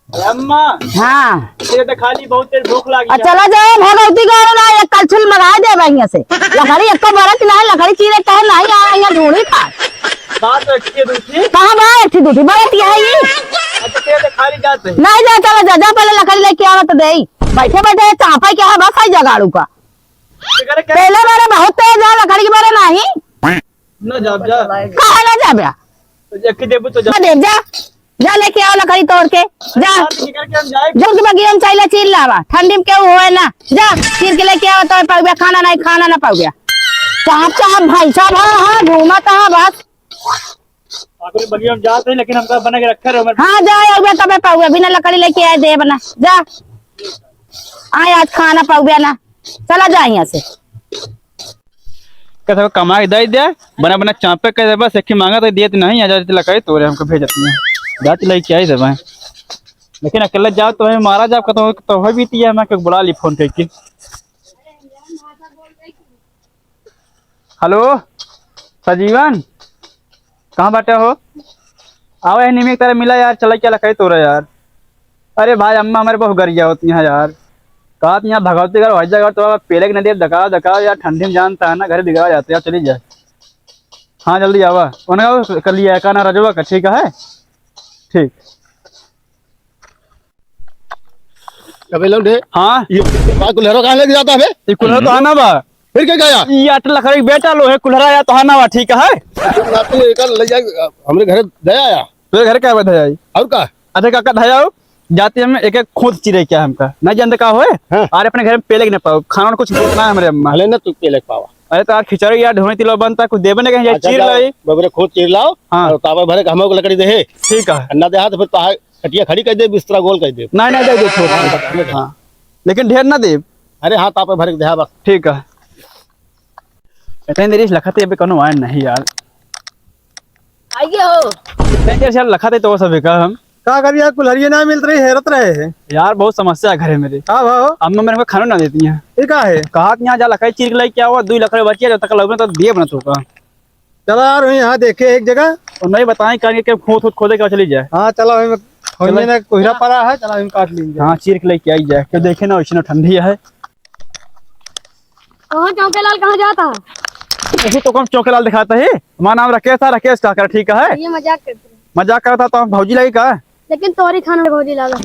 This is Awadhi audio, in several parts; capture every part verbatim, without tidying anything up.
अम्मा। हाँ। ये तो खाली बहुत तेज भूख लागी है। चला जाए भगवती गौर ना, एक कलछुल मंगा दे बहिया से। लकड़ी एको बरत ना है, लकड़ी चीरे कहे नहीं आ, यहाँ ढूंढी खा। बात तो अच्छी है दूसरी। कहाँ बा एक ठे दूसरी? बरत यही। अच्छा, तेरे खाली जाते हैं। नहीं जा, चला जा, जा पहले लकड़ी लेके आवा तो देई। बैठे बैठे चापा क्या है, बस आई जगाड़ू का। तेरे क्या? पहले बारे बहुत तेज है, लकड़ी के बारे नहीं। ना जाब जा। काहे ना जाब्या? तो जा के देबू तो जा। ना देब जा। जा लेके आओ लकड़ी तोड़ के। जा। बाहर निकल के हम जाए। जो के बगिया में चाइला चीर लावा। ठंडी में केहू होए ना। जा, चीर के लेके आओ तो पाउब्या, खाना नहीं, खाना ना पाउब्या। चाप चाप भाई साहब, हाँ, हाँ, घूमत हाँ बस। आखिर बगिया में जाते हैं, लेकिन हमका बना के रखे रहो। हाँ, जा, आउब्या तबे पाउब्या, बिना लकड़ी लेके आए देब ना। जा। आए आज खाना पाउब्या ना। चला जा यहाँ से। कहत हवे कमाई दे दे, बना बना चापे कह दे, बस एक ही मांगा तो देत नहीं, आ जाती लकड़ी तोरे हमको भेजत नहीं। जाती लई के आई दे भाई। लेकिन अकेले जाओ तो भाई मारा जाओ, कहता हूँ तो भाई बीती है, मैं क्यों बुला ली फोन करके। हेलो, सजीवन, कहाँ बाटे हो? आवा है निमिक तारे मिला यार, चला क्या लकड़ी तोरा यार। अरे भाई, अम्मा हमारे बहुत गरिया होती हैं यार। कहा तो यहाँ भगवती घर, वही जगह तो पेले के नदी दकाओ, दकाओ यार, ठंडी में जानता है ना, घर बिगड़ा जाते हैं, चली जाए। हाँ, जल्दी आवा। उनका कर लिया है, का ना रजवा का, ठीक है? ठीक। अबे लौंडे। हाँ। ये बा कुल्हरा कहाँ लेके जाता है बे? ये कुल्हरा तो आना बा। फिर क्या गया? ये अट लकड़ी बेटा लोहे कुल्हरा या तो आना बा, ठीक है? नाती एक ले जाए, हमरे घर दया आया। तेरे घर का बा धया आई? और का? अच्छा काका धया हो, जाते हम एक एक खोद चिरे क्या हमका। नहीं जानते का होए? हाँ। अरे अपने घर में पेले के ना पाओ, खाना और कुछ ना हमरे अम्मा। भले ना तू पेले के पावा। अरे तो यार खिचड़ी यार ढोने तिलो बनता, कुछ देबे ना कहीं, अच्छा, चीर जाओ, लाई। बबरे खोद चीर लाओ। हाँ। और तावा भरे के हमको लकड़ी दे है। ठीक है। अन्ना दे हाथ फिर तो कटिया खड़ी कर दे, बिस्तरा गोल कर दे। नहीं, नहीं, दे दे, छोड़। हाँ, हाँ। लेकिन ढेर ना दे। अरे हाँ, तापे भर के देहा बस। ठीक है। इतने देर से लखत है, अबे कोनो आए नहीं यार। आइए हो। इतने देर से लखत है तो वो सब का हम। का करी यार, कुल्हरिये ना मिलत रही, हेरत रहे हैं। यार बहुत समस्या है घर में मेरे। का भाव? अम्मा मेरे को खाना ना देती हैं। ये का है? कहा कि यहाँ जा लखाई चीर के लाई क्या हुआ, दो लकड़ी बची है, जब तक लगे तो दिए बना तो का। चला यार, वहीं यहाँ देखे एक जगह। और नहीं बताएं, कहेंगे कि खोद, खोद, खोदे का चली जाए। हाँ, चला, वहीं में, वहीं चला। में ना कोहरा पड़ा है, चला, वहीं काट लेंगे। हाँ, चीर के लेके आई जाए, क्यों देखे ना, वैसे ना ठंडी है। कहाँ चौकेलाल, कहाँ जाता है? ऐसे तो कौन चौकेलाल दिखाता है? हमारा नाम राकेश था, राकेश ठाकर, ठीक है? ये मजाक करते हैं। मजाक करता तो हम भौजी लगी का? लेकिन तोरी खाना में भौजी लागा।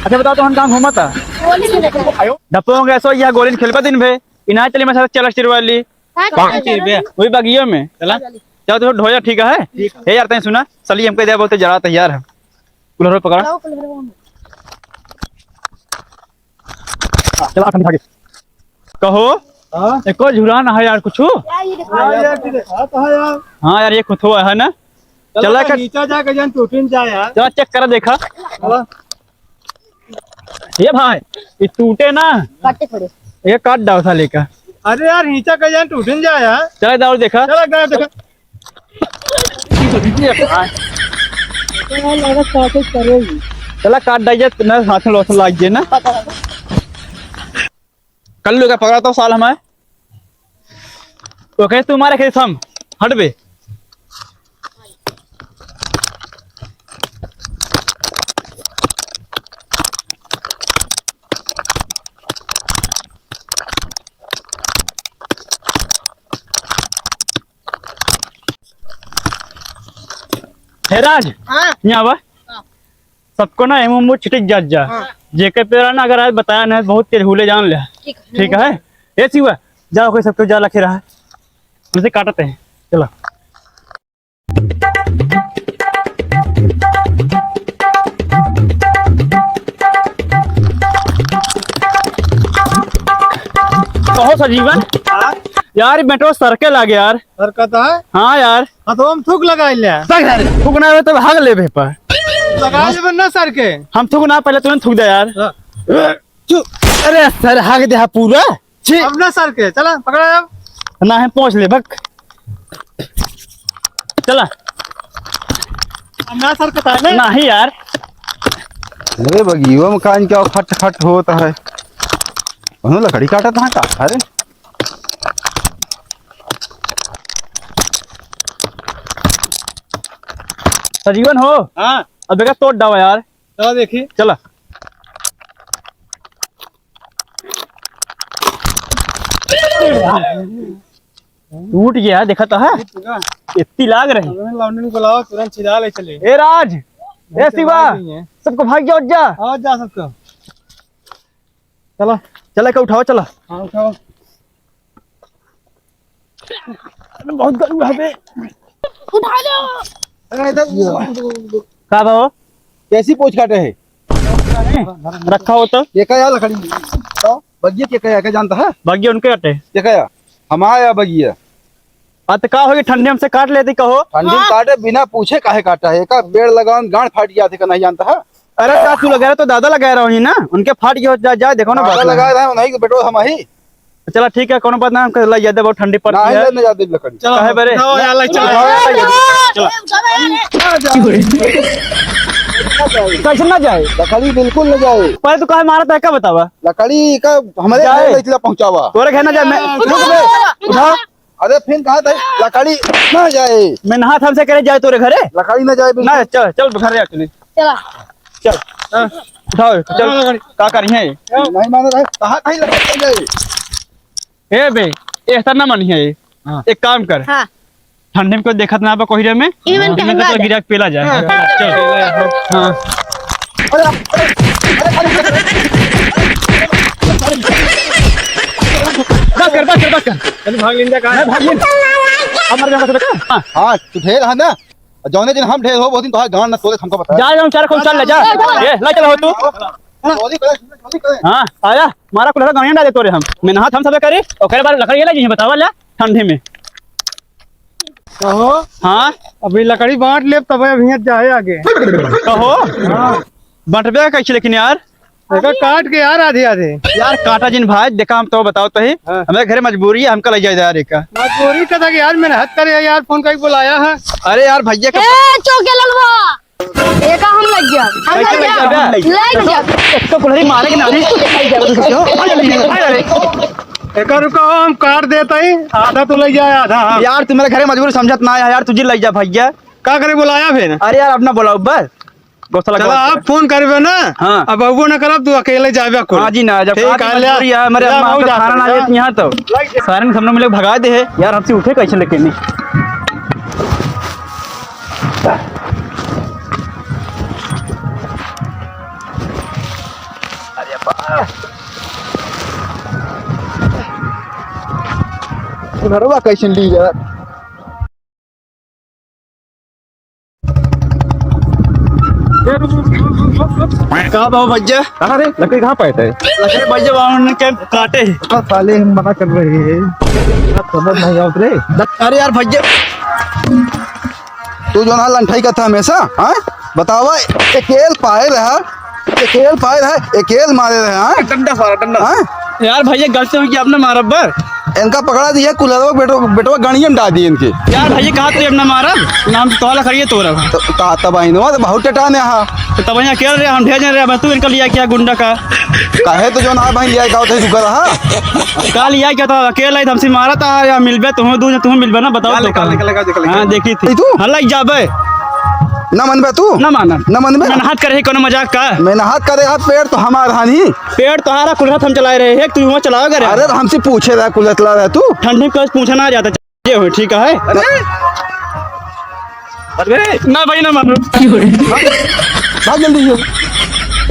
अच्छा बताओ, तो हम कहाँ घूमता? गोली से लेकर। डपोंगे ऐसो, यह गोली खेलबा दिन भे। इनाय चली मैं साथ चला चिरवाली। हाँ, कहाँ चला चिरबे? वही बगिया में। चला। चला तो ढोया, ठीक है? ठीक है। हे यार, तैं सुना, सली हमके दे बहुत जरा तैयार है। कुल्हरो पकड़ा। लाओ, कुल्हरो हम। चला, ठंडी खा के। कहो। हाँ? एको झुरा ना है यार कुछ? यार, ये देखो। हाँ, यार, ठीक है। हाँ, तो है यार। हाँ यार, ये कुछ हुआ है ना? चला चला तो कर नीचे जाके जन टूटिन जाए यार। चला चेक कर देखा। चला। ये भाई, ये टूटे ना। काटे थोड़े। ये काट डाल साले का। अरे यार, नीचे का जन टूटिन जाए यार। चला दाऊ देखा। चला गाय देखा। चला काट डाइए ना, हाथ में लोसन लाग जाए ना। कल्लू का पकड़ा तो साल हमारे। ओके, तू मारे खेत हम। हट बे। हे राज, हाँ। यहाँ आवा। हाँ। सबको ना एमो एमो छिटिक जात जा। हाँ। जेके पेरा ना अगर आज बताया ना बहुत तेज हुले जान ले। ठीक है। ठीक है? ए शिवा, जाओ कोई सबको जा लखे रहा। उसे काटते हैं। चलो। कहो सजीवन। हाँ? यार, ये बेटवा सरके लागे यार। सरकता है? हाँ यार। हाँ, तो हम थूक लगाई ले। सर, थूक ना हो तो भाग ले बे पर। लगा ले बन्ना सरके। हम थूक ना, पहले तुरंत थूक दे यार। हाँ। अरे सर, हाग दे पूरा। छी। अब ना सरके, चला, पकड़ा अब। ना है, पहुँच ले, बक। चला। अब ना सरकता है ना? नहीं यार। अरे बगियो में कान क्या खट खट होता है? वहाँ लकड़ी काटत है का? अरे। सजीवन हो? हाँ। अब देखा, तोड़ डावा यार। चला देखी। चला। टूट गया, देखा तो है। टूट गया। इतनी लाग रही। अबे लौंडन को लाओ, तुरंत छिदा ले चले। ए राज, ए नहीं तो शिवा, भाग नहीं है। सबको भाग जाओ, जा। हाँ, जा सबको। चला। चला, का उठाओ, चला। हाँ, उठाओ। अरे, बहुत गर्म है बे। उठा लो। अरे, इधर। का भाव? कैसी पूछ काटे है? रखा हो तो? ये का यार लकड़ी? तो बगिया के का, का जानता है? बगिया उनके काटे। ये का यार? हमारा यार बगिया। आ, तो का होगी, ठंडी हमसे काट लेती, कहो। ठंडी में हाँ। काटे बिना पूछे काहे काटा है? एका पेड़ लगावन गांड फाट गया थे, का नहीं जानता है? अरे, का तू लगा रहा तो दादा लगा रहा हूँ ना, उनके फाट गया हो, जा, जा, देखो ना, दादा बात लगा रहा है, नहीं तो बेटो हम ही। चला ठीक है, कोनो बात ना, हमको लग जाते, बहुत ठंडी पड़ती नहीं, है। नहीं, नहीं जाते लकड़ी। चलो, काहे बरे? जाओ यार, ले चलो। जाओ यार, ले चलो। चलो। कैसे ना जाए? लकड़ी बिल्कुल ना जाए। पहले तू काहे मारा था, का बतावा? लकड़ी का हमारे जाए। घर ले चला पहुंचावा। तोरे घर ना जाए, मैं उठा, उठा। अरे फिर कहा था लकड़ी ना जाए। मैं नहा था हमसे करे जाए तोरे घरे। लकड़ी ना जाए बिल्कुल। ना, चल, चल घर जा चली। चला। चल। हाँ। उठाओ, चल। हाँ, लकड़ी। का करी है? नहीं माने रहे। कहा कहीं लकड़ी ना जाए। ए बे, ऐसा ना मानी है ये। हाँ। एक काम कर। हाँ। ठंडी में कोई देखत ना बा कोहिरे में। इवन ठंडी में कहना तो जा। गिरा के पेला जाए। हाँ। चल। हाँ। अरे, अरे, अरे, अरे, अरे। बस कर, बस कर, बस कर। चल भाग लिंदा का। मैं भाग लिंदा। अब मर जाऊंगा तो बेटा। हाँ। हाँ, तू ढेर है ना। जौने दिन हम ढेर हो, वो दिन तोहार गांड न तोड़े, हमको बता। जा, जा, चार को चल ले जा। ए, ले चला हो तू। चोरी करे, चोरी करे। हाँ, आया, मारा कुल्हड़ा गाड़ियाँ डाले तोरे हम। मैं नहा हम सबे करी, ओकरे बाद लकड़ी ले जी, बतावा ले, ठंडी में। कहो। हाँ। अभी लकड़ी बांट लेब, तब अभी जाए आगे। कहो। हाँ। बंटबे कैसे लेकिन यार? एका काट के यार आधे आधे। यार काटा जिन भाई, देखा हम तो बताओ तो ही। हाँ। हमारे घरे मजबूरी है, हमका ले जाए यार एका। मजबूरी का था कि यार मेहनत करे यार, फोन करके बुलाया है। अरे यार भैया का ए, चौके ललवा। एका हम लग गया। हम कैसे लग लग गया? गया? लग गया। एक तो कुल्हड़ी मारे के नारी। एका रुका हो, हम काट देता ही, आधा तू ले जाए, आधा हम। यार तू मेरे घरे मजबूरी समझत ना है यार, तुझे ले जा भैया। का करे बुलाया फिर? अरे यार अब ना बुलाओ बस। गौशाला चला, गौशाला। आप फोन करबे ना। हाँ। अब अबो ना करब, तू अकेले जाबे कुल। हाँ जी ना, जब ठीक है, ले। मजबूरी है, मेरे ले, अम्मा मऊ का जा खाना ना सकते देती हैं। यहाँ तो। सारे ने सामने मिले भगा दे है। यार, हमसे उठे कैसे लेके नहीं? अरे बा। घरवा कैसे ली यार? का भाव भैया? कहाँ रे? लकड़ी कहाँ पाए थे? लकड़ी भैया, वहाँ उनके काटे। तो साले हम मना कर रहे हैं। बात समझ नहीं आवत रे। अरे यार भैया। तू जो ना लंठाई का था हमेशा, हाँ? बतावा, एकेल पाए रहा, एकेल पाए रहा, एकेल मारे रहा, हाँ? डंडा सारा, डंडा। हाँ? यार भैया, गलती हो गई, आपने मारा बर। इनका पकड़ा दिया, कुलरवा बेटो, बेटवा गणियम डाल दिए इनके। यार भैया, कहा तो अपना मारा, नाम तो तोहला करिए तोरा। तो, तो, तब आइनो, तो बहुत चटाने हा। तो तब यहाँ अकेले रहे, हम ढेर जन रहे, अब तू इनका लिया क्या गुंडा का? काहे तो जो ना भाई लिया, का होता है, रुका रहा। का लिया क्या था, अकेला ही हमसे मारा था, या मिलबे, तुम दू जन, तुम मिलबे ना, बताओ तो निकाल, का। निकाल, निकाल, निकाल, हाँ, निकाल। देखी थी। ई तू? हाँ, लग जाबे। ना मनबे तू? ना मानब। ना मनबे? मेहनत करे है, कोनो मजाक का? मेहनत करे है, पेड़ तो हमार हानि। पेड़ तोहारा कुल हाथ हम चलाए रहे हैं, तू वहाँ चलाओ करे। अरे, तो हमसे पूछे रहा, कुल चला रहा तू? ठंडी में कुछ पूछा ना जाता, ये हो, ठीक है? अरे। अरे। ना भाई, ना मानो। भाग जल्दी से।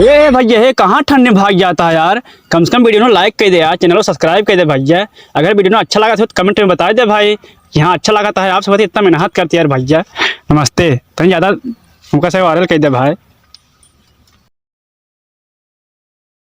ए, ए, भैया, हे कहाँ ठंडी में भाग जाता है यार? कम से कम video में like कर दे यार, channel को subscribe कर दे भैया। अगर video में अच्छा लगा तो comment में बता दे भाई कि हाँ, अच्छा लगा था, आपसे बात इतना मेहनत करती है यार भैया। नमस्ते, तनी ज़्यादा हमका से viral कर दे भाई।